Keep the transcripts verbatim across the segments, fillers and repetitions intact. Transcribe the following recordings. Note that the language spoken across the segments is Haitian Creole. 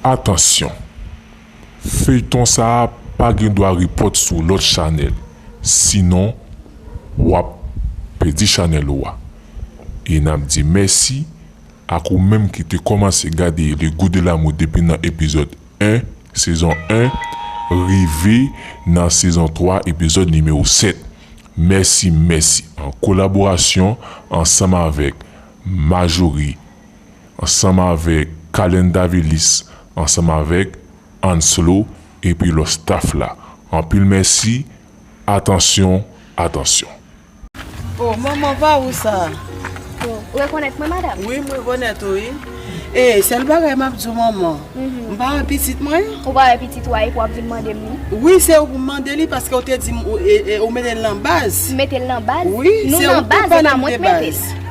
Atansyon! Feyton sa a pa gen dwa repòt sou lòt chanèl, sinon w ap pèdi chanèl ou a. E n ap di mèsi ak ou menm ki te kòmanse gade Le Goût de l'amour depi nan epizòd en, sezon en, rive nan sezon twa, epizòd nimewo sèt. Mèsi, mèsi. An kolaborasyon ansanm avèk Majori, ansanm avèk Kalen Davilis, ansanm avèk Anslo, epi lòt staff la. Anpil mèsi. Atansyon, atansyon. Oh, manman, pa ou sa? Ou rekonèt mwen, madanm? Wi, m rekonèt ou, wi. E, sèl bagay m ap di w, manman, m pa wè pitit mwen. Ou pa wè pitit ou a, epi w ap vin mande m li? Wi, se ou pou m mande li, paske ou te di m ou, e, e, ou mete l nan baz. M mete l nan baz? Wi, nou nan baz, e pa mwen k mete l.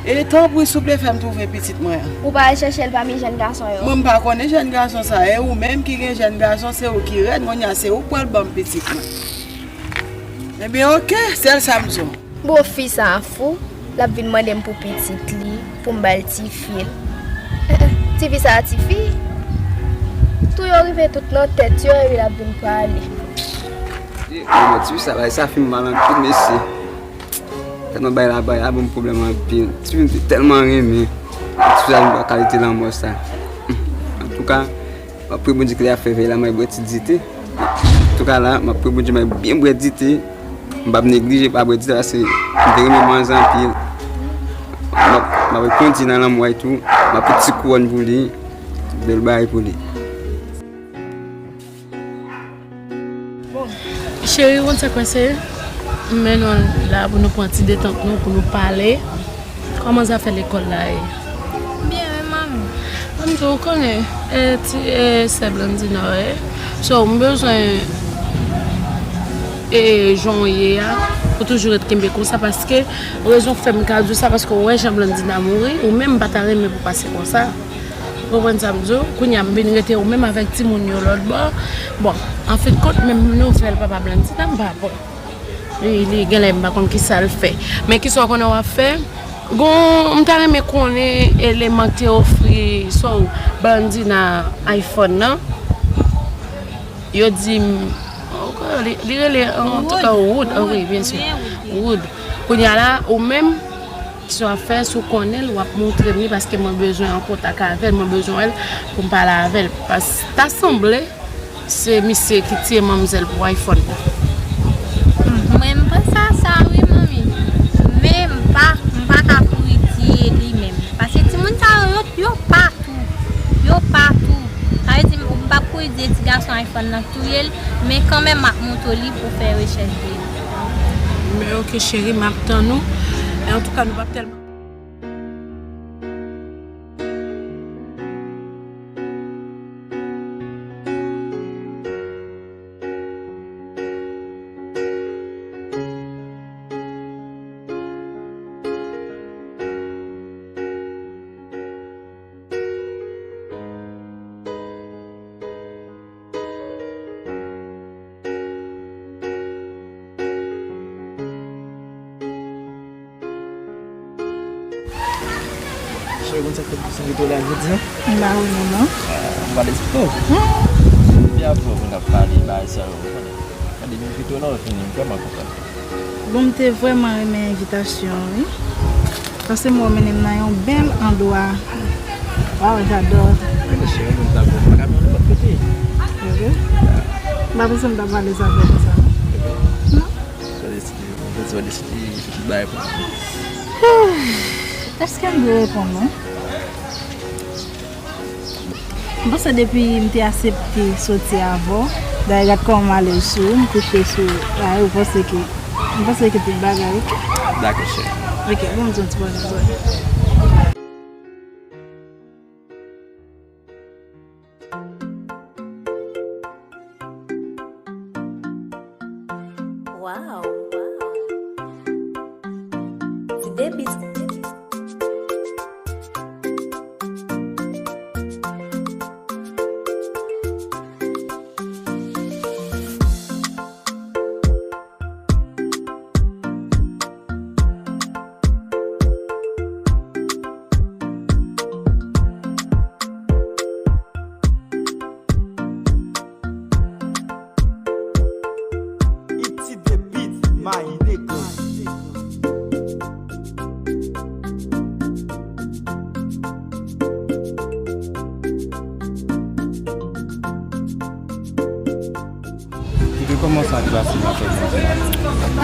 E tanpri, souple, fè m twouve pitit mwen an. Ou pa al chèche l pami jèn gason yo? Mwen, m pa konnen jèn gason sa. E ou menm ki gen jèn gason, se ou ki rèd, kounye a se ou k pral ban m pitit mwen. Ebyen, oke, sèl sa m di w. Bon, fi sa a fou, l ap vin mande m pou pitit li, pou m ba l tifi l. Eh, eh, tifi sa a, tifi? Tou yo rive tout nan tèt yo, epi l ap vin pale. Tifi sa, bagay sa fè m mal anpil, mesye. Tèlman bagay la, bagay la ban m pwoblèm anpil. Tifi m te tèlman renmen. Tifi sa vin ba kalite lanmò sa. Antouka, m ap priye Bondye ke l ap fè vèy la, m al bwè ti dite. Antouka la, m ap priye Bondye, m al byen bwè dite. M p ap neglije pa bwè dite, paske m te renmen manzè anpil. M ap, m ap kondi nan lanmò a tou. M ap fè ti kouwòn pou li. Bèl bagay pou li. Cheri, ou konn sa k pase? M mennen w la pou nou pran ti detant nou, pou nou pale. Kòman zafè lekòl la ye? Byen, wi, manmi. Manmi, ou konnen, e, ti, e, sè Blandina, e. So, m bezwen, e, jan w ye a, pou toujou ret kenbe konsa, paske rezon k fè m ka di w sa, paske w wè jan Blandina mouri, ou menm m pa ta renmen pou pase konsa. Ou konprann sa m di w? Kounye a m vin rete ou menm avèk timoun yo lòt bò. Bon, anfendkont, menm nouvèl papa Blandina m pa pran. Li, li genlè m pa konn kisa l fè. Men kisa w konnen w ap fè? Gon, m ta renmen konnen eleman k te ofri so Blandina iPhone nan. Yo di m, li, li rele, antouka, Wood. Wood, ah wi, byen si. Wood. Kounye a la, ou menm, sa w ap fè, si w konnen l, w ap montre m li, paske mwen bezwen an kontak avè l, mwen bezwen wè l pou m pale avè l. Pas, ta sanble se misye ki tiye manmzèl pou iPhone nan. Mwen, m panse a sa, wi, manmi. Men m pa, m pa ka kouri tiye li menm. Paske timoun sa yo, yo, yo pa tou. Yo pa tou. Sa vle di, m p ap kouri di ti gason iPhone nan touye l, men kanmenm, m ap montre w li pou fè rechèch de li. Men oke, cheri, m ap tann ou. E antouka, nou p ap tèlman. Cheri, konn sa k fè m te envite w la jodi a? M pa konnen non. Ah, m pa t eksplike w. Hmm. Depi apre w konn ap pale bagay sa yo, ou konnen. Gade, m envite w la, ou fini, m vrèman kontan. Bon, m te vrèman renmen envitasyon an, wi. Paske m wè w mennen m nan yon bèl andwa. Waw, j'adore. Mwen, cheri, m dakò. M pa ka mennen w nenpòt kote. Ok. M pa panse m t ap alèz avè w konsa, non. Non. Sa deside, sa deside, se tout bagay pou mwen. Èske m dwe reponn ou? M panse depi m te aksepte soti avè w, dayè gad kòman m alèz sou ou, m kouche sou ou, dayè ou panse ke, m panse ke tout bagay oke. Dakò, cheri. Oke, bon, m di yon ti bagay, sorry. Wow. Ti debis. Kòman sa klas la fè konsa?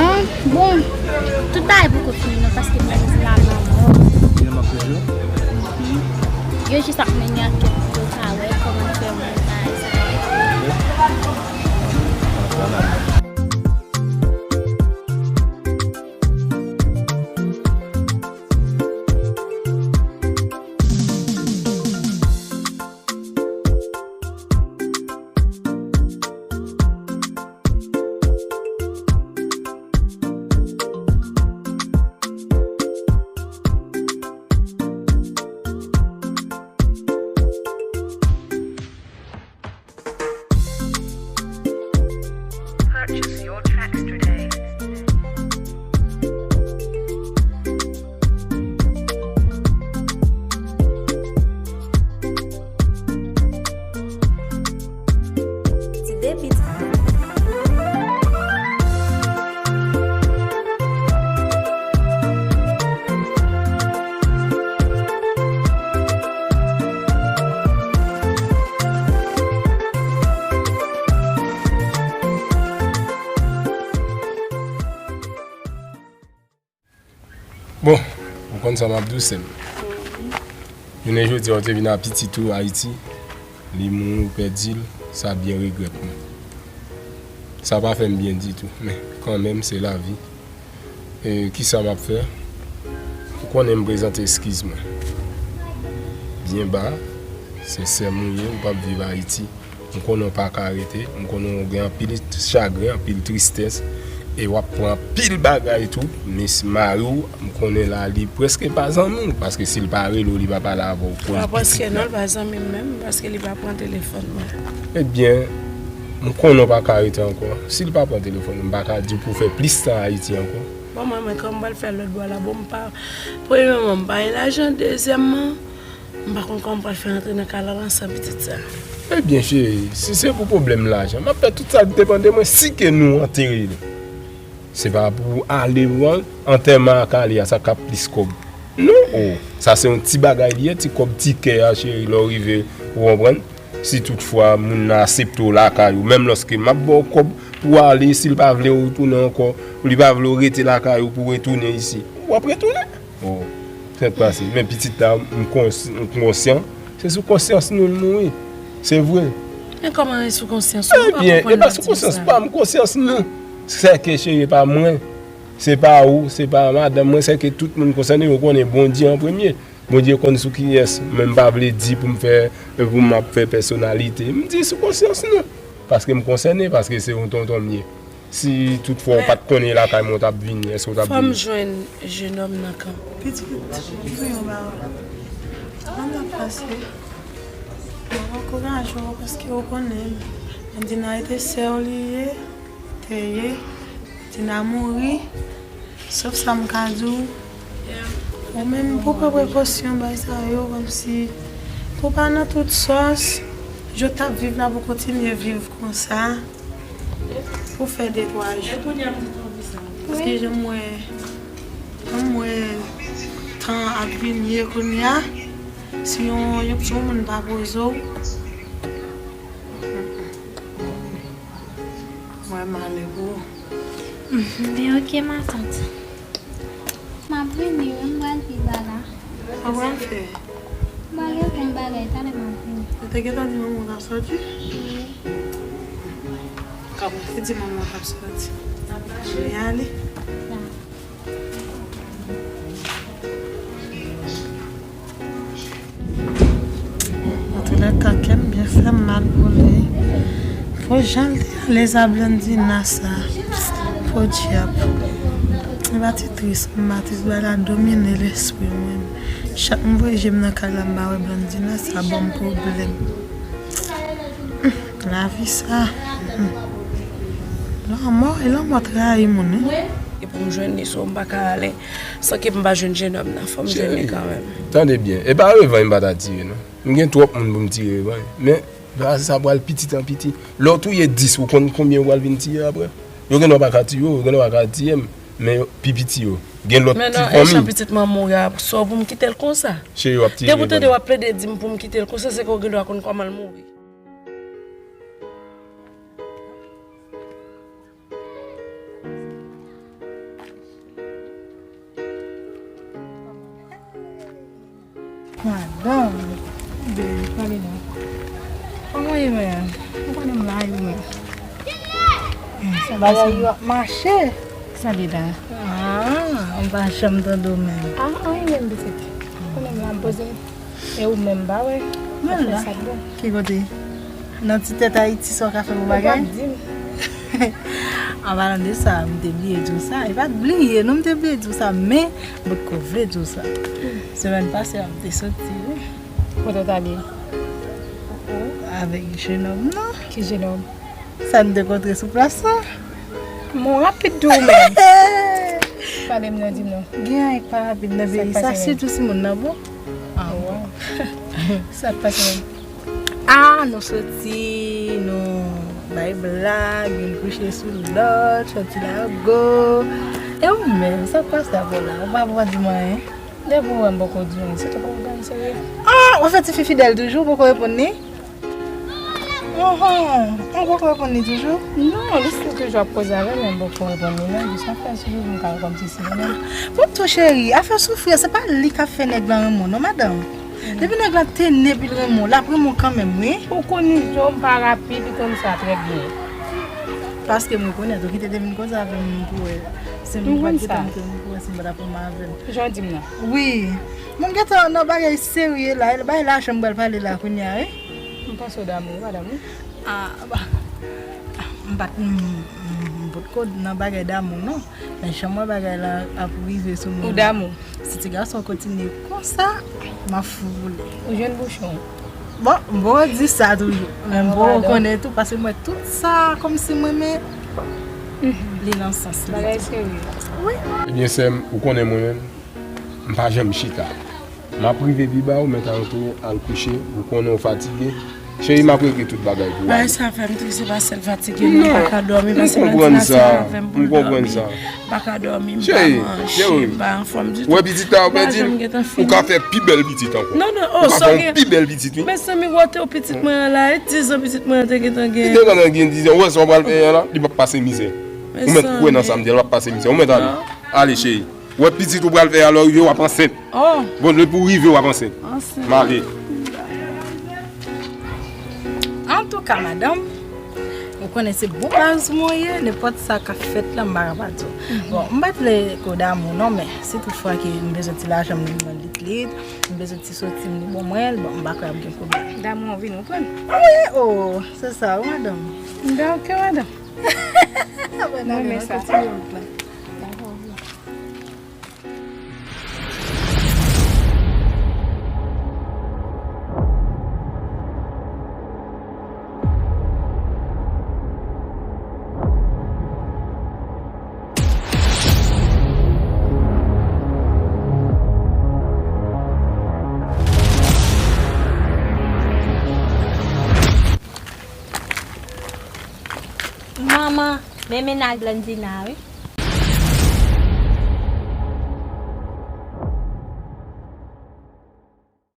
Ah, bon, tout bagay poko fini non, paske m menm la nan mò. Yo jis ap mennen ankèt pou yo ka wè kòman fè moun bagay sa yo. Purchase your tracks today. Ti debit. Bon, ou konn sa m ap di w, sè m. Jounen jodi a, ou te vin a pitit ou Ayiti, li mouri, ou pèdi l, sa byen regrèt mwen. Sa pa fè m byen ditou, men kanmenm, se lavi. E kisa m ap fè? Ou konnen m prezante eskiz mwen byen ba, se sè m ou ye, ou p ap viv Ayiti. M konnen w pa ka rete, m konnen w gen anpil chagren, anpil tristès, e w ap pran anpil bagay tou, men si mari w, m konnen la, li prèske pa zanmi w, paske si l pa rele w, li pa pale avè w, koz pitit la. Pa prèske non, l pa zanmi m menm, paske li pa pran telefòn mwen. Ebyen, m konnen w pa ka rete ankò. Si l pa pran telefòn, m pa ka di w pou w fè plis tan Ayiti ankò. Bon, mwen, mwen, kòman m pral fè lòt bò la? Bon, m pa, premyèman, m pa gen lajan, dezyèmman, m pa konn kòman m pral fè rantre nan kay la ansanm pitit sa. Ebyen, cheri, si se pou pwoblèm lajan, m ap fè tout sa k depann de mwen, si ke nou antere li. Se pa pou ale, wi, antèman ak ale a, sa k ap plis kòb. Non, o, sa se yon ti bagay li ye, ti kòb tikè a, cheri, lè w rive, ou konprann? Si toutfwa moun nan aksepte w lakay ou, menm lòske m ap ba w kòb pou w ale, si l pa vle w retounen ankò, ou li pa vle w rete lakay ou pou w retounen isi, w ap retounen. O, tèt pase. Men pitit la, m kons-, m konsyan. Se sou konsyans nou l mouri. Se vre. Men kòman e sou konsyans ou? Ou pa konprann nan di sa. Ebyen, e pa sou konsyans pa m, konsyans nou. Sèke cheri, e pa mwen. Se pa ou, se pa madanm mwen, sèke tout moun konsène, yo konnen Bondye an premye. Bondye konn sou kiyès, men m pa vle di pou m fè, pou m ap fè pèsonalite. M di sou konsyans nou. Paske m konsène, paske se yon tonton m ye. Si toutfwa w pa t konnen lakay mwen w t ap vini, èske w t ap vini? Fò m jwenn jenòm nan kanpe. Pitit, m di yon bagay. Ann ap pase. Mwen ankouraje w paske w konnen Dina te sè w li ye, te ye. Dina mouri. Sof sa m ka di w. Ou menm pou pran prekosyon bay sa yo, kòmsi pou pa nan tout sòs, jan w t ap viv la pou kontinye viv konsa. Pou fè de twa jou. Paske jan m wè, jan m wè tan ap vini ye kounye a, si yon, yon, si yon moun pa poze w, mwen male pou ou. Men ok, matant. M ap vini, wi, m pral pi ba la. Sa w pral fè? M pral regle yon bagay, talè m ap vini. Ou te gentan di manman w t ap soti? Wi. Kòman w te di manman w t ap soti? Li ale? Da. Antoulèka, kè m byen fè m mal pou li. Pou jan l te alèz a Blandina sa. Podyab. Li pati tris, m pati bay la domine lespri mwen. Chak m voye je m nan kay la, m pa wè Blandina sa ban m pwoblèm. Lavi sa. Lanmò, e lanmò trayi moun, wi. E pou m jwenn li, so m pa ka ale san ke m pa jwenn jennòm nan. Fò m jwenn li kanmenm. Cheri, tande byen. E pa revanj m pa ta tire, non. M gen twòp moun pou m tire revanj. Men, bagay sa pral pitit an piti. Lè w touye dis, ou konn konbyen yo pral vin tire apre? Yo gendwa pa ka tiye w, yo gendwa pa ka tiye m. Men yo, pi piti yo. Gen lòt ti fanmi. Men non, e jan pitit mwen mouri a, sa w pou m kite l konsa? Cheri, w ap tire revanj. Depi w tande w ap plede di m pou m kite l konsa, se ke w gendwa konn kòman l mouri. Madanm, be, pale non. Kòman w ye, menm? Ou konnen m la, e ou menm? Bagay yo ap mache. Sa li la? Ah, m pa janm tande w menm. Ah, anyen menm, pitit. Ou konnen m la, m poze. E ou menm, pa wè? Mwen la. Ki kote? Nan ti tèt Ayiti, sa w ka fè pou bagay? Ou pa di m. An palan de sa, m te bliye di w sa. E pa t bliye, non, m te bliye di w sa, men m potko vle di w sa. Semèn pase a, m te soti, wi. Kote w t ale? Avèk jenòm nan. Ki jenòm? Sa n te kontre sou plas la. Mo rapid tou ou menm. Pale m non, di m non. Gen anyen k pa rapid nan peyi sa, sitou si moun nan bon. Ah, bon. Sa k pase menm? Ah, nou soti, nou bay blag, youn kouche sou lòt, fè ti lago. E ou menm, sa k pase avè w la? Ou pa, ou pa di m anyen. Depi w wè m poko di w anyen, se tankou w pa serye. Ah, ou fè tifi fidèl toujou, ou poko reponn li? Oho, ou poko reponn li toujou? Non, li se toujou ap koze avè m, men m poko reponn li non. Jis ap fè sou li pou m ka wè kòmsi si li menm. Pou tou cheri, afè soufri a, se pa li k ap fè nèg lan renmen w non, madanm. Depi nèg lan tene epi l renmen w, l ap renmen w kanmenm, wi. Ou konn jan m pa rapid, ou konn sa trè byen. Paske m rekonèt ou kite te vin koze avè m pou wè si m pa t gentan montre m pou wè si m pa t ap renmen avè l. Jan w di m nan. Wi. Mwen gentan nan bagay serye la, e bagay lajan m pral pale la kounye a, wi. M panse w damou, ou pa damou? Ah, ba, m pa t, m, m, m potko nan bagay damou, non. Men jan m wè bagay la ap rive sou mwen. Ou damou? Si ti gason kontinye konsa, m ap fou pou li. Ou jwenn bouchon? Bon, m poko di sa toujou. Men m poko konnen tou, paske m wè tout sa kòmsi m renmen li nan sans li. Bagay serye. Wi. Ebyen, sè m, ou konnen mwen menm, m pa janm chita. M ap rive pi ba, ou mèt al tou, al kouche, ou konnen w fatige. Cheri, m ap regle tout bagay pou ou. Bagay sa fè m tris, se pa sèl fatige, non, m pa ka dòmi, paske m konprann sa. M konprann sa. M pa ka dòmi, m pa manje, m pa anfòm ditou. Wè pitit la, ou pèdi l, ou ka fè pi bèl pitit ankò. Non, non, oh, ou ka fè yon pi bèl pitit, wi. Mezanmi, wote w pitit mwen an la, e diz an pitit mwen an te gentan gen. Li te gentan gen diz an, ou wè sa w pral fè a la, li p ap pase mizè. Ou mèt kwè nan sa m di a, li p ap pase mizè. Ou mèt ale. Ale, cheri. Ou wè pitit ou pral fè a, lè w rive, w ap ansent. Oh. Bon, lè pou w rive, w ap ansent. Ansent. M ale. Antouka, madanm, ou konnen se bon baz mwen ye, nenpòt sa k ap fèt la, m pa ka pa di w. Bon, m pa t vle ke w damou non, men si tout fwa ke m bezwen ti lajan m li mwen lit lit, m bezwen ti soti m li bon mwen, bon, m pa kwè ap gen pwoblèm. Damou an vini, ou konprann? Wi, oh, se sa, wi, madanm. M dakò, madanm. Mwen renmen sa. Kontinye wout la. Manman, men mennaj Blandina a wi.